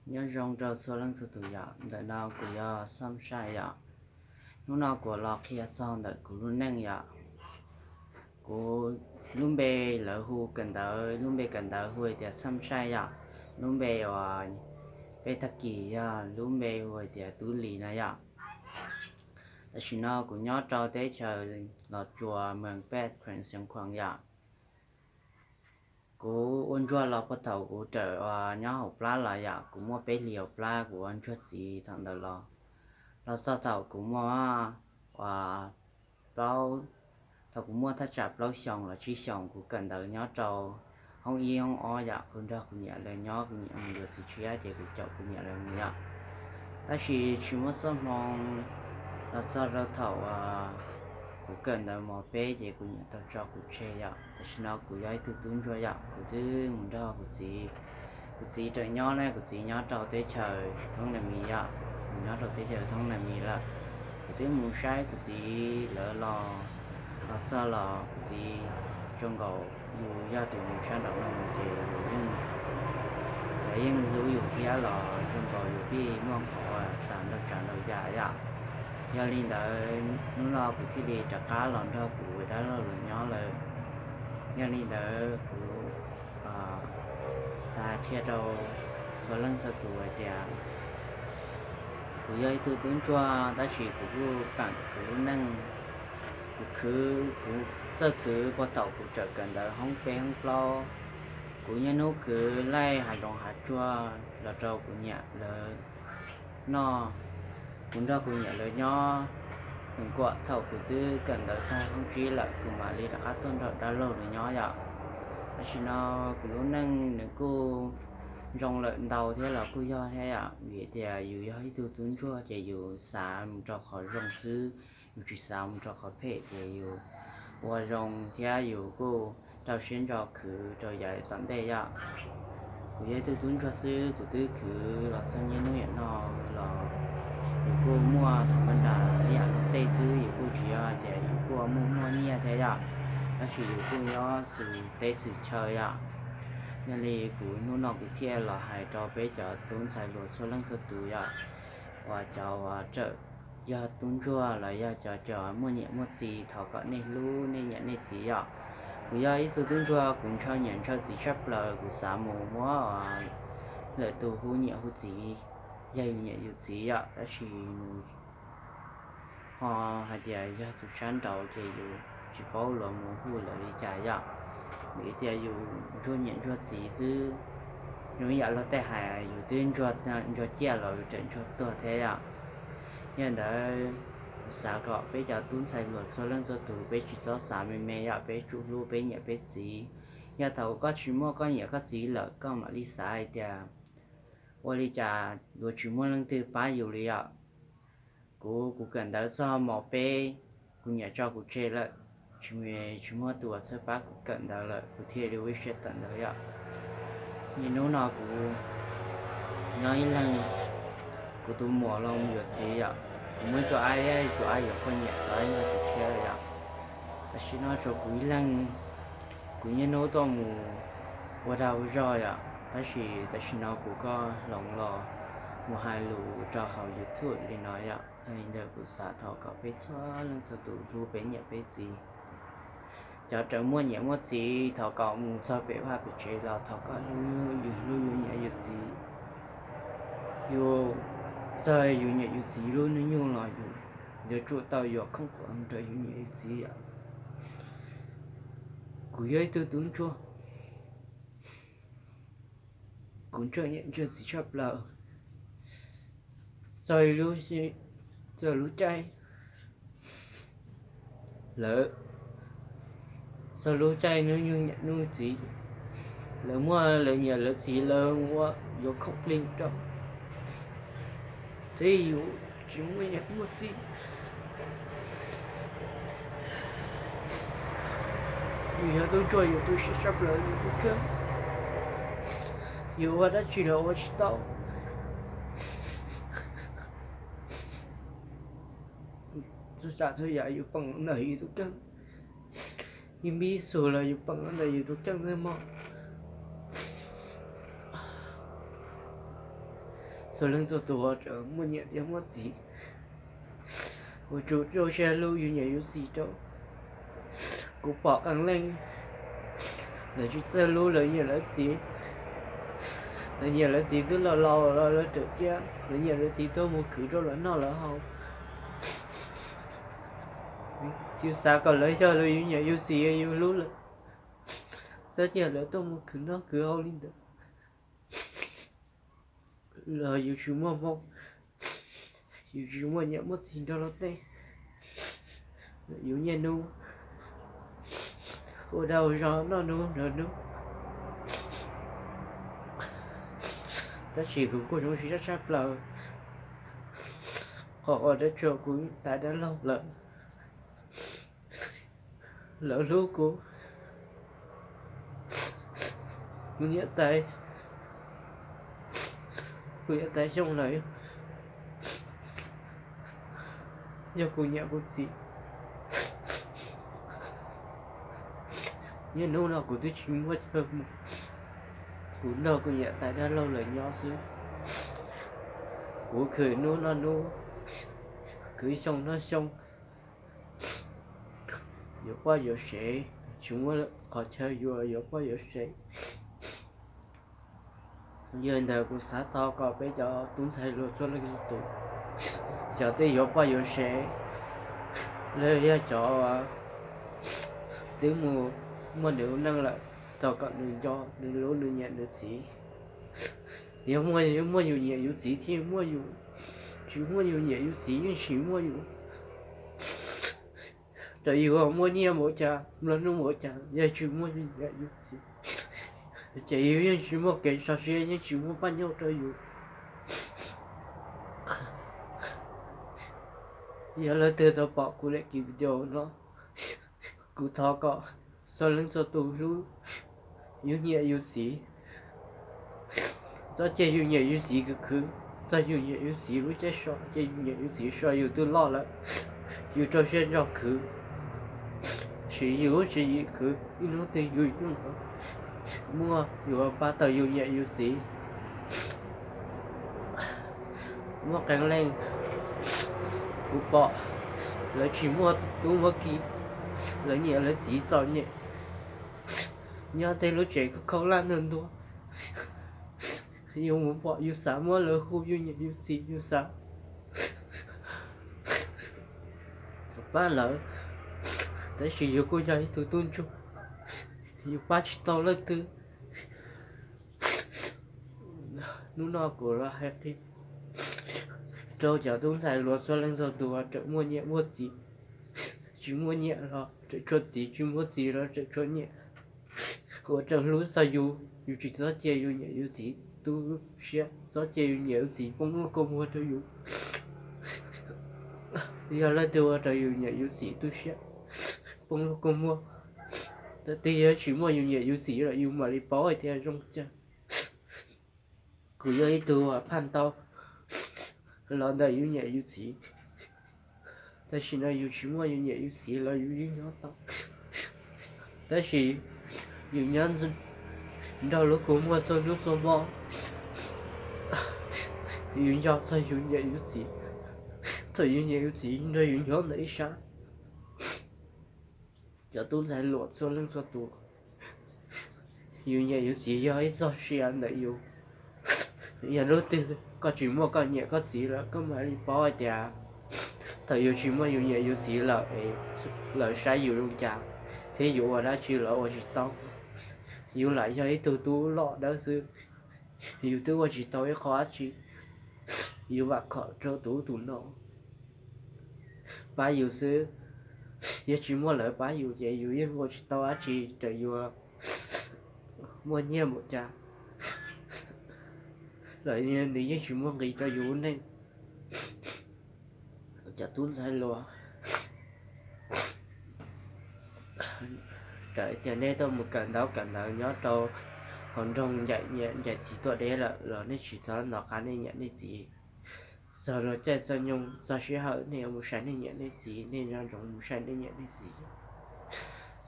Nyob zoo rau txhua leej txhua tus yom, ntawm no kuv yog Xab Saij yom. Hnub no kuv los qhia txog ntawm kuv lub neej yom. Kuv lub npe lawv hu kawm ntawv, lub npe kawm ntawv hu hais tias Xab Saij yom. Lub npe uas peb tag kis yog lub npe hu hais tias Tub Lis no yom. Tam sim no kuv nyob rau teb chaws Los Tsuas, moos Pej Khuees, Xeev Khuam yom. Kuv ua ntsuag los puag thaum kuv rawm uas nyob hauv plab los yom, kuv muaj peb hlis hauv plab kuv ua ntsuag txiv thaum ntawd los, los txog thaum kuv muaj uas plaub, thaum kuv muaj thaj tsam plaub xyoos los tsib xyoos kuv kawm ntawv nyob rau hoob ib hoob ob yom, kuv nrog kuv niam lawv nyob, kuv niam mus yuav txiv tshiab ces kuv caum kuv niam lawv mus yom. Tab sis tsis muaj txoj hmoo los txog rau thaum uas kuv kawm ntawv mos peb ces kuv niam tau tso kuv tseg yom. Tam sim no kuv yog ib tug tub ntsuag yom, kuv twb mus nrog kuv txiv, kuv txiv raws nyob ne, kuv txiv nyob rau teb chaws Thoob Nas Mis yom, kuv nyob rau teb chaws Thoob Nas Mis lawm. Kuv twb mus saib kuv txiv lawv los, los txog los kuv txiv zoo nkaus yus yog tus mus sab nraum no ces yus yeej, lawv yeej hlub yus thiab los zoo nkaus yus pheej muaj qhov xav ntau tsav ntau yam yom. Yog li ntawd hnub no kuv thiaj li rov qab los nrog kuv dab laug lawv nyob lawm. Yog li ntawd kuv xav qhia rau txhua leej txhua tus hais tias kuv yog ib tug tub ntsuag tab sis kuv kuj peem kuv lub neej. Kuv khwv, kuv txawj khwv puag thaum kuv rawm kawm ntawv hoob peb hoob plaub. Kuv niaj hnub khwv laij hav zoov hav tsuag los rau kuv niam lawv noj. Kuv nrog kuv niam lawv nyob nws kuam thaum kuv twb kawm ntawv tag hoob tsib lawm kuv mam li rov qab tuaj nrog dab laug lawv nyob yom. Tam sim no kuv lub neej nws kuj zoo lawm ntau thiab los kuj yog thiab yom, vim tias yus yog ib tug tub ntsuag ces yus xav mus rau qhov zoo xwb, yus tsis xav mus rau qhov phem ces yus ua zoo thiab yus kuj rau siab ntso khwv rau yav tom ntej yom. Kuv yog ib tug tub ntsuag xwb, kuv twb khwv los txog niaj hnub niam no los yus kuj muaj thaum npa nras ib yam luag tej xwb, yus kuj tsis yog tias yus kuj muaj muaj nyiaj thiab yom, tab sis yus kuj nyob xws teb xws chaw yom. Yog li kuv hnub no kuv thiaj los hais rau peb cov tub ntxhais hluas txhua leej txhua tus yom, uas cov uas rawm yog tub ntsuag los yog cov cov muaj niam muaj txiv, thov kom nej hlub nej niam nej txiv yom. Kuv yog ib tug tub ntsuag, kuv ntshaw niam ntshaw txiv tshaj plaws, kuv xav mus muab lawm tus hu niam hu txiv, yog yus niam yus txiv yom, tab sis nws ho hais tias yog tus sab nraud ces yus tsis paub los mus hu lawm li cas yom. Vim tias yus ntsuag niam ntsuag txiv xwb, zoo yam luag tej hais yus twb ntsuag ciaj los yus tseem ntsuag tuag thiab yom. Yog ntawd, kuv xav kom peb cov tub ntxhais hluas txhua leej txhua tus peb tsis txhob xav me me yom, peb tsum hlub peb niam peb txiv. Yog thaum koj tsis muaj koj niam koj txiv lawm koj mam li xav hais tias ua li cas yuav tsis muaj leej twg pab yus li yom. Kuv, kuv kawm ntawv txog mos peb, kuv niam tso kuv tseg lawm, tsis, tsis muaj tus uas txhawb pab kuv kawm ntawv lawm, kuv thiaj li ua ib siab tawm ntawv yom. Niaj hnub no kuv nyob ib leeg, kuv tus muam los mus yuav txiv yom, kuv muaj ib tug ab, tus ab yuav poj niam, tus ab yog txiv tshiab yom. Tam sim no tshuav kuv ib leeg, kuv niaj hnub tuaj mus ua dag ua zog yom, tab sis tam sim no kuv kuj hloov los mus hais lus rau hauv YouTube li no yom. Yog li ntawd kuv xav thov kom peb txhua leej txhua tus hlub peb niam peb txiv. Cov raws muaj niam muaj txiv thov kom mus txog pem vaj pem tsev los thov kom hlub yus niam yus txiv. Yus txog yus niam yus txiv lub hnub nyoog los yus yuav tsum tau yuav khoom rau yus niam yus txiv yom. Kuv yog ib tug tub ntsuag, kuv ntshaw niam ntshaw txiv tshaj plaws. Txog lub, txog lub caij lawv, txog lub caij hnub nyoog niam hnub txiv, lawv muaj lawv niam lawv txiv lawv ua yuav khoom plig rau, thiab yus tsis muaj niam muaj txiv. Yus yog tub ntsuag yus tu siab tshaj plaws yus tus kheej, yus ua dab tsi los ua tsis tau. Txhua tsav txhua yam yus peem ntawm yus tus kheej, yus npib xus los yus peem ntawm yus tus kheej xwb mog. txhua leej txhua tus uas muaj niam thiab muaj txiv, ua tsuas rau siab hlub yus niam yus txiv rau. Kuv pom qee leej lawv tsis txawj hlub lawv niam lawv txiv. Lawv niam lawv txiv twb laus laus los lawv tseem cia lawv niam lawv txiv tuaj mus khwv rau lawv noj lawv haus. Yus xav kom lawv yog yus niam yus txiv yus hlub lawv, txawm cia lawv tuaj mus khwv noj khwv haus li ntawd los yus tsis muaj hmoo, yus tsis muaj niam muaj txiv nrog luag tej. Yus niaj hnub ua dag ua zog noj hnub nrog hnub, tab sis kuv kuj zoo siab tshaj plaws qhov uas dab tsuas kuv tais dab laug lawm, lawv hlub kuv. Kuv niam tais, kuv niam tais Xyooj lawv yog kuv niam kuv txiv. Niaj hnub no kuv twb tsis muaj chaw mus, kuv nrog kuv niam tais dab laug lawv nyob xwb. Kuv khwv hnub noj hnub, khwv xyoo noj xyoo, yuav poj yuav sev, tsis muaj qhov chaw yuav yuav poj yuav sev. Yog li ntawd kuv xav thov kom peb cov tub ntxhais hluas txhua leej txhua tus, cov twb yuav poj yuav sev, los yog cov twb mus muaj nws lub neej lawm, thov kom nws nco nws hlub nws niam nws txiv. Yog muaj, muaj yus niam yus txiv thiaj muaj yus, tsis muaj yus niam yus txiv yeej tsis muaj yus. Txawm yus muaj nyiaj npaum cas, nplua nuj npaum cas, yog tsis muaj yus niam yus txiv, ces yus yeej tsis muaj kev tso siab, yeej tsis muaj paj nyoj rau yus. Yog leej twg tau pom kuv daim video no, kuv thov kom txhua leej txhua tus hlub yus niam yus txiv. Txhob cia yus niam yus txiv khwv khwv, txog yus niam yus txiv lub caij so ces yus niam yus txiv so yus twb loj lawm, yus rau siab ntso khwv, siv yus lub tswv yim khwv, ib hnub twg yus yeej muaj yuav pab tau yus niam yus txiv. Muaj qee leej kuv pom lawv tsis muaj tub muaj ki, lawv niam lawv txiv txom nyem nyob tej lub tsev khaub laj ntuag ntua. Yus mus pom yus xav muab lawv hu yus niam yus txiv, yus xav pab lawv, tab sis yus kuj yog ib tug tub ntsuag, yus pab tsis tau leej twg. Hnub no kuv los hais qhia rau cov tub ntxhais hluas txhua leej txhua tus uas tseem muaj niam muaj txiv, tsis muaj niam los tseem tshuav txiv, tsis muaj txiv los tseem tshuav niam, uas tseem hlub txog yus, yus tsis txhob cia yus niam yus txiv tu siab, txhob cia yus niam yus txiv poob lub kua muag rau yus. Yog leej twg ua rau yus niam yus txiv tu siab, poob lub kua muag, thaum twg yog tsis muaj yus niam yus txiv lawm yus mam li paub hais tias zoo cas. Kuv yog ib tug uas phaj ntau los ntawm yus niam yus txiv, tam sim no yus tsis muaj yus niam yus txiv los yus yeej nyob tau, tab sis yus nyob nrog lub kua muag txhua hnub txhua hmo. Yus nco txog yus niam yus txiv, thaum yus niam yus txiv nrog yus nyob ntawm ib sab. Cov tub ntxhais hluas txhua leej txhua tus, yus niam yus txiv yog ib txoj sia ntawm yus. Yog hnub twg koj tsis muaj koj niam koj txiv lawm koj mam li paub hais tias thaum yus tsis muaj yus niam yus txiv lawm es lawv saib yus zoo cas, thiab yus ua dab tsi los ua tsis tau. Yus lam yog ib tug tub loj dawb xwb, yus twb ua tsis tau ib qho dab tsi. Yus vam khom rau tus ub tus no pab yus xwb. Yog tsis muaj lawv pab yus ces yus yeej ua tsis tau dab tsi, txawm yus muaj nyiaj npaum cas los nws yeej tsis muaj nqis rau yus lub neej. Cov tub ntxhais hluas, txawm tias nej tuaj mus kawm ntaub kawm ntawv nyob rau hauv nroog ncaim niam ncaim txiv tuaj deb lawm los nej tsis txhob hnov qab nej niam nej txiv. Txog luag caij txog nyoog txog sij hawm nej yuav mus saib nej niam nej txiv, nej nco ntsoov mus saib nej niam nej txiv.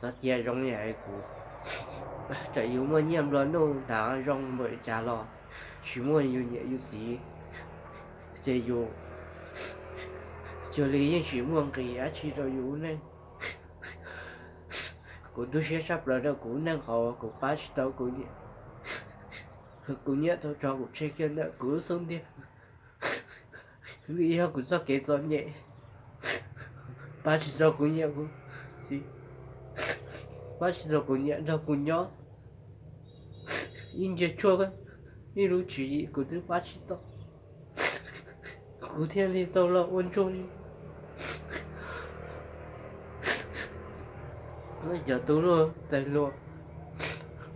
Txhob cia zoo li hais kuv, txawm yus muaj nyiaj nplua nuj hnav zoo npaum li cas los tsis muaj yus niam yus txiv ces yus cuag li yeej tsis muaj nqis dab tsi rau yus lub neej. Kuv tu siab tshaj plaws rau kuv lub neej qhov kuv pab tsis tau kuv niam. Kuv niam tau tso kuv tseg kiag ntawm kuv lub xub ntiag vim yog kuv txoj kev txom nyem, pab tsis tau kuv niam kuv txiv, pab tsis tau kuv niam nrog kuv nyob ib ntsiav tshuaj, ib lub tswv yim kuv twb pab tsis tau. Kuv thiaj li tau los ua ntsuag li cov tub luag tais hluas,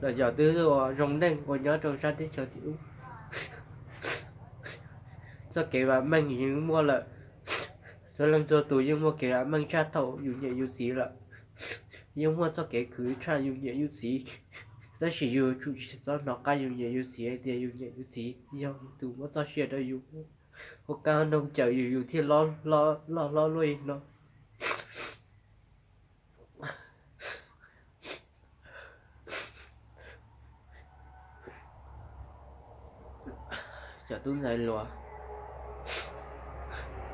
los cov twb ua zoo neej uas nyob rau sab teb chaws tim ub. Txoj kev vam meej yeej muaj lawm, txhua leej txhua tus yeej muaj kev vam meej tshaj thaum yus niam yus txiv lawm. Yeej muaj txoj kev khwv tshaj yus niam yus txiv, tab sis yus tsum tsis txhob hnov qab yus niam yus txiv hais tias yus niam yus txiv yog tus muab txoj sia rau yus ua kab noog cawm yus, yus thiaj loj hlob luaj li no. Cov tub ntxhais hluas,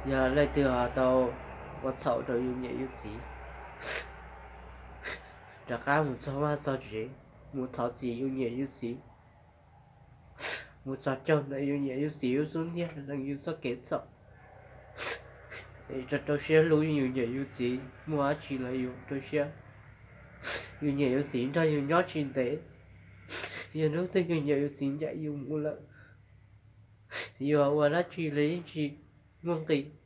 yog leej twg ho tau ua txhaum rau yus niam yus txiv, rov qab mus txog vaj txog tsev, mus thov txim yus niam yus txiv, mus txhos caug ntawm yus niam yus txiv lub xub ntiag lees yus txoj kev txhaum, es rau rau siab hlub yus niam yus txiv, muaj dab tsi los yus rau siab. Yus niam yus txiv nrog yus nyob tsis ntev, yog hnub twg yus niam yus txiv ncaim yus mus lawm, yus ua dab tsi los yeej tsis muaj nqis.